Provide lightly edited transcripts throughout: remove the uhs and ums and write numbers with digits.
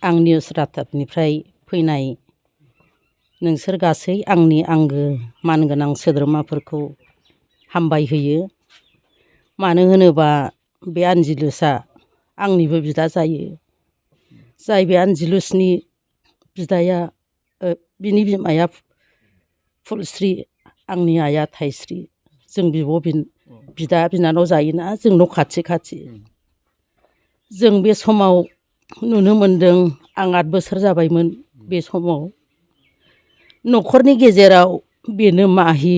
आं निउस रादाबनिफ्राय फैनाय नोंसोर गासै आंनि आंगो मानगोनां सोद्रोमाफोरखौ हामबाय होयो। मानो होनोबा बे आनजिलुसआ आंनिबो बिदा जायो। जाय बे आनजिलुसनि बिदाया बिनि बिमाया फुलस्रि, आंनि आइया थाइस्रि। जों बिदा बिनानाव जायोना, जों न' खाथि खाथि। जों बे समाव नुनो मोनदों, आं 8 बोसोर जाबायमोन बे समाव। न'खरनि गेजेराव बेनो माहि,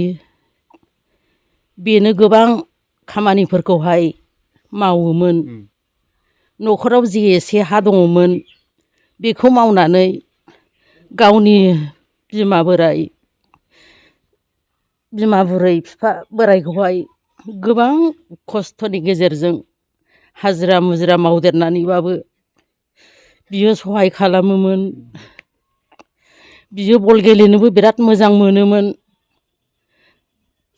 बेनो गोबां खामानिफोरखौहाय मावोमोन। न'खराव जि एसे हा दङमोन बेखौ मावनानै गावनि बिमा बुरै बिफा बोरायखौहाय गोबां खस्थ'नि गेजेरजों हाजिरा मुजिरा मावदेरनानैबाबो बियो सहाय खालामोमोन। बियो बल गेलेनोबो बिराद मोजां मोनोमोन।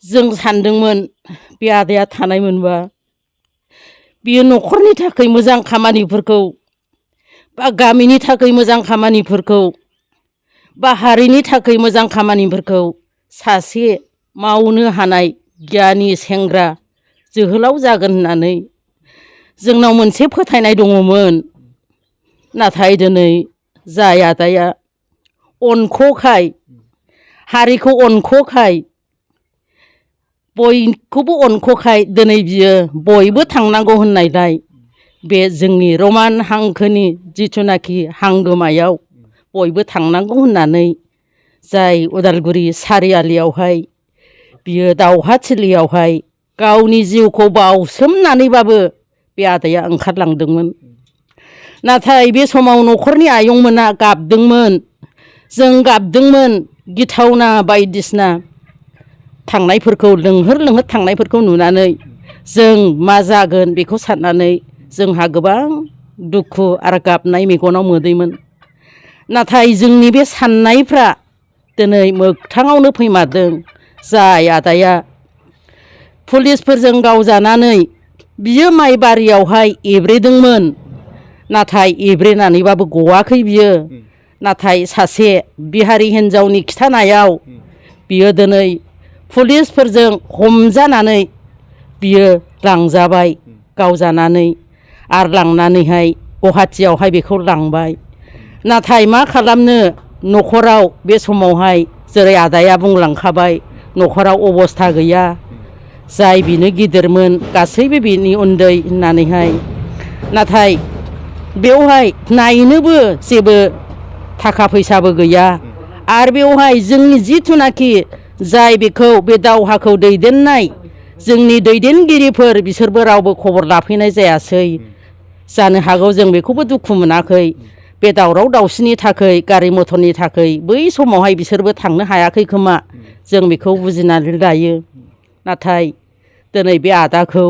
जों सानदोंमोन बे आदाया थानायमोनबा बियो न'खरनि थाखाय मोजां खामानिफोरखौ बा गामिनि थाखाय मोजां खामानिफोरखौ बा हारिनि थाखाय मोजां खामानिफोरखौ सासे मावनो हानाय गियानि सेंग्रा जोहोलाव जागोन होननानै जोंनाव मोनसे फोथायनाय दङमोन। नाथाय दिनै जाय आदाया अनख'खाय, हारिखौ अनख'खाय, बयखौबो अनख'खाय दिनै बियो बयबो थांनांगौ होननायलाय बे जोंनि रमान हांखोनि जिथुनाखि हांगोमायाव बयबो थांनांगौ होननानै जाय उदालगुरि सारियालियावहाय बियो दावहाथिलियावहाय गावनि जिउखौ बावसोमनानैबाबो बे आदाया ओंखारलांदोंमोन। नाथाय बे समाव न'खरनि आयंमोना गाबदोंमोन, जों गाबदोंमोन। गिथावना बायदिसिना थांनायफोरखौ लोंहोर थांनायफोरखौ नुनानै जों मा जागोन बेखौ साननानै जोंहा गोबां दुखु आरो गाबनाय मेगनाव मोदैमोन। नाथाय जोंनि बे साननायफ्रा दिनै मोगथाङावनो फैमारदों। जाय आदाया पुलिसफोरजों गावजानानै बियो माइ बारियावहाय एब्रेदोंमोन। नाथाय एब्रेनानैबाबो गवाखै बियो। नाथाय सासे बिहारि हिन्जावनि खिथानायाव बियो दिनै पुलिसफोरजों हमजानानै बियो लांजाबाय गावजानानै, आरो लांनानैहाय गुवाहाटियावहाय बेखौ लांबाय। नाथाय मा खालामनो, न'खराव बे समावहाय जेरै आदाया बुंलांखाबाय, न'खराव अबस्था गैया। जाय बिनो गिदिरमोन गासैबो बिनि उन्दै होननानैहाय। नाथाय बेवहाय नायनोबो जेबो थाखा फैसाबो गैया। आरो बेवहाय जोंनि जिथुनाखि जाय बेखौ बे दावहाखौ दैदेननाय जोंनि दैदेनगिरिफोर बिसोरबो रावबो खबर लाफैनाय जायासै। जानो हागौ जों बेखौबो दुखु मोनाखै। बे दावराव दावसिनि थाखाय, गारि मथरनि थाखाय बै समावहाय बिसोरबो थांनो हायाखै खोमा, जों बेखौ बुजिनानै लायो। नाथाय दिनै बे आदाखौ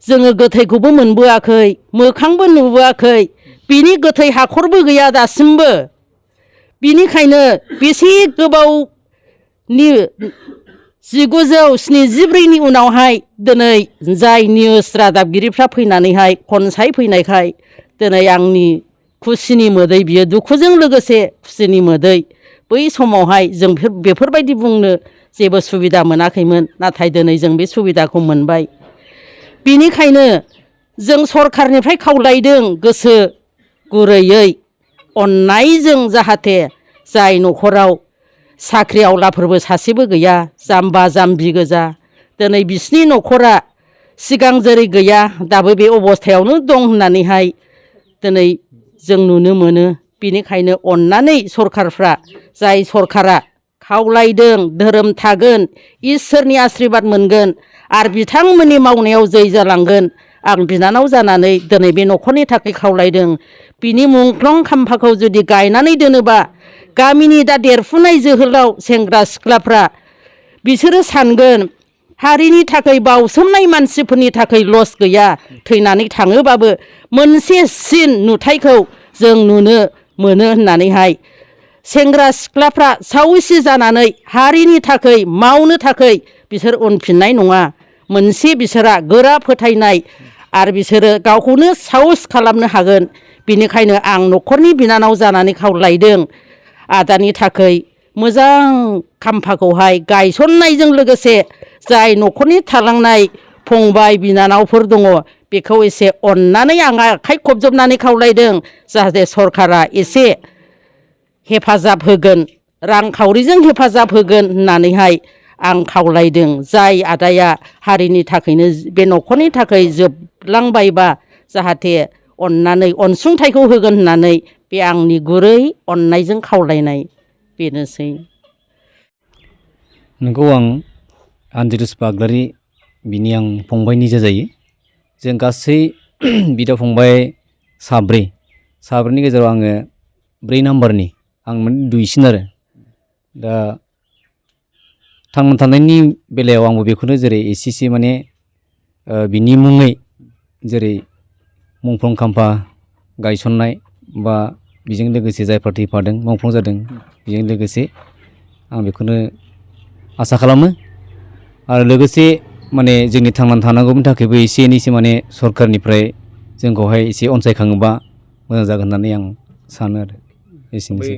जोङो गोथैखौबो मोनबोआखै, मोखांबो नुबोआखै, बिनि गोथै हाखरबो गैया दासिमबो। बिनिखायनो बेसे गोबावनि 1974नि उनावहाय दिनै जाय निउस रादाबगिरिफ्रा फैनानैहाय खनसायफैनायखाय दिनै आंनि खुसिनि मोदै, बियो दुखुजों लोगोसे खुसिनि मोदै। बै समावहाय जों बेफोरबायदि बुंनो जेबो सुबिदा मोनाखैमोन। नाथाय दिनै जों बे सुबिदाखौ मोनबाय। बिनिखायनो जों सरखारनिफ्राय खावलायदों गोसो गुरैयै, अननायजों, जाहाथे जाय न'खराव साख्रि आवलाफोरबो सासेबो गैया, जाम्बा जाम्बि गोजा, दिनै बिसिनि न'खरा सिगां जेरै गैया दाबो बे अबस्थायावनो दं होननानैहाय दिनै जों नुनो मोनो। बेनिखायनो अननानै सरखारफ्रा, जाय सरखारा खावलायदों धोरोम थागोन, इसोरनि आशिर्बाद मोनगोन आरो बिथांमोननि मावनायाव जै जालांगोन। आं बिनानाव जानानै दिनै बे न'खरनि थाखाय खावलायदों। बिनि मुंख्लं खाम्फाखौ जुदि गायनानै दोनोबा गामिनि दा देरफुनाय जोहोलाव सेंग्रा सिख्लाफ्रा बिसोरो सानगोन, हारिनि थाखाय बावसोमनाय मानसिफोरनि थाखाय लस गैया। थैनानै थाङोबाबो मोनसे सिन नुथायखौ जों नुनो मोनो होननानैहाय सेंग्रा सिख्लाफ्रा साहसि जानानै हारिनि थाखाय मावनो थाखाय बिसोर उनफिननाय नङा। मोनसे बिसोरा गोरा फोथायनाय आरो बिसोरो गावखौनो साहस खालामनो हागोन। बेनिखायनो आं न'खरनि बिनानाव जानानै खावलायदों आदानि थाखाय मोजां खाम्फाखौहाय गायसननायजों लोगोसे जाय न'खरनि थालांनाय फंबाय बिनानावफोर दङ बेखौ एसे अननानै आं आखाइ खबजबनानै खावलायदों जाहाथे सरकारा एसे हेफाजाब होगोन रांखावरिजों हेफाजाब होगोन होननानैहाय आं खावलायदों जाय आदाया हारिनि थाखायनो बे न'खरनि थाखाय जोबलांबायबा जाहाथे अननानै अनसुंथाइखौ होगोन होननानै बे आंनि गुरै अननायजों खावलायनाय बेनोसै। नोंगौ आं आनजिरुस बाग्लारि बिनि आं फंबायनि जाजायो जों गासै बिदा फंबाय साब्रैनि गेजेराव आङो 4 नाम्बारनि आं माने दुइसिन आरो दा थांना थानायनि बेलायाव आंबो बेखौनो जेरै एसे माने बिनि मुङै जेरै मुंख्लं खाम्फा गायसननाय बा बेजों लोगोसे जायफ्रा थैफादों मुंख्लं जादों बेजों लोगोसे आं बेखौनो आसा खालामो आरो लोगोसे माने जोंनि थांनानै थानांगौनि थाखायबो एसे एनैसो माने सरखारनिफ्राय जोंखौहाय एसे अनसायखाङोबा मोजां जागोन होननानै आं सानो आरो एसेनोसै।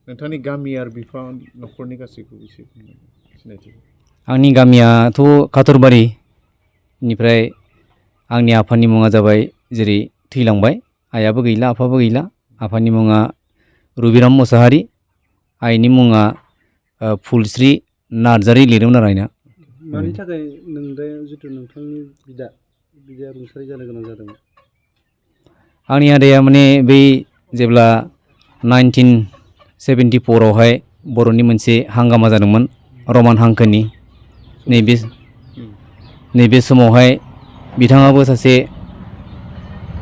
नोंथांनि गामि आरो बिफा न'खरनि गासैखौबो एसे सिनायथि। आंनि गामियाथ' काथरबारिनिफ्राय आंनि आफानि मुङा जाबाय जेरै थैलांबाय आइयाबो गैला आफाबो गैला आफानि मुङा रबिराम मुसाहारि आइनि मुङा फुलस्रि नार्जारि लिरोमोन आरो आइना। मानि थाखाय जिथु नोंथांनि बिदाया रुंसारि जानो गोनां जादोंमोन? आंनि आदाया माने बै जेब्ला 1974आवहाय बर'नि मोनसे हांगामा जादोंमोन रमान हांखोनि नैबे समावहाय बिथाङाबो सासे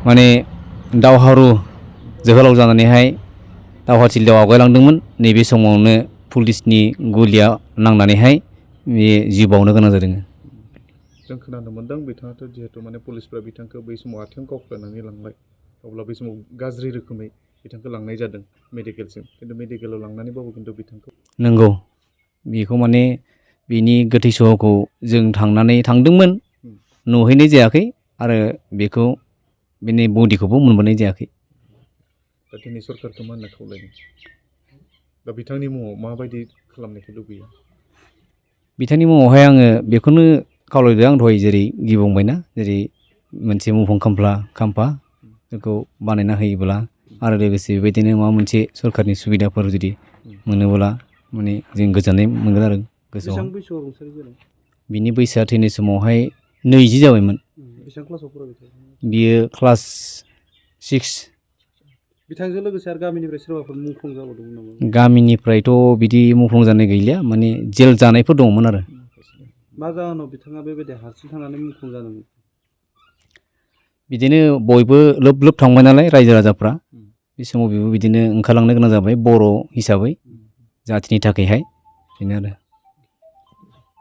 माने दावहारु जोहोलाव जानानैहाय दावहाथिलियाव आवगायलांदोंमोन नैबे समावनो पुलिसनि गुलिया नांनानैहाय बे जिउ बावनो गोनां जादों। जों खोनानो मोन्दों बिथाङाथ' जिहेतु माने पुलिसफ्रा बिथांखौ बै समाव आथिं गावख्लायनानै लांबाय अब्ला बै समाव गाज्रि रोखोमै बिथांखौ लांनाय जादों मेडिकेलसिम खिन्थु मेडिकेलाव लांनानैबाबो खिन्थु बिथांखौ नंगौ बेखौ माने बिनि गोथै सहखौ जों थांदोंमोन नुहैनाय जायाखै आरो बेखौ बिनि बडिखौबो मोनबोनाय जायाखै। दा दिनै सरकारखौ मा होनना खावलायदों दा बिथांनि मुङाव माबायदि खालामनायखौ लुबैयो? बिथांनि मुङावहाय आङो बेखौनो खावलायदों आं दहाय जेरै बुंबायना जेरै मोनसे मुंख्लं खाम्फा बेखौ बानायना होयोब्ला आरो लोगोसे बेबायदिनो माबा मोनसे सरकारनि सुबिदाफोर जुदि मोनोब्ला माने जों गोजोननाय मोनगोन आरो गोसोआव। बेसेबां बैसोआव रुंसारि जादों? बिनि बैसोआ थैनाय समावहाय 20 जाबायमोन। बेसेबां क्लासाव फरायबाय थायो? बियो क्लास 6। बिथांजों लोगोसे आरो गामिनिफ्राय सोरबाफोर मुंख्लं जाबावदोंमोन नामा? गामिनिफ्रायथ' बिदि मुंख्लं जानाय गैलिया माने जेल जानायफोर दङमोन आरो। मा जाहोनाव बिथाङा बेबायदि हारसिं थांनानै मुंख्लं जादोंमोन? बिदिनो बयबो लोब थांबाय नालाय रायजो राजाफ्रा बे समाव बेबो बिदिनो ओंखारलांनो गोनां जाबाय बर' हिसाबै जाथिनि थाखायहाय बेनो आरो।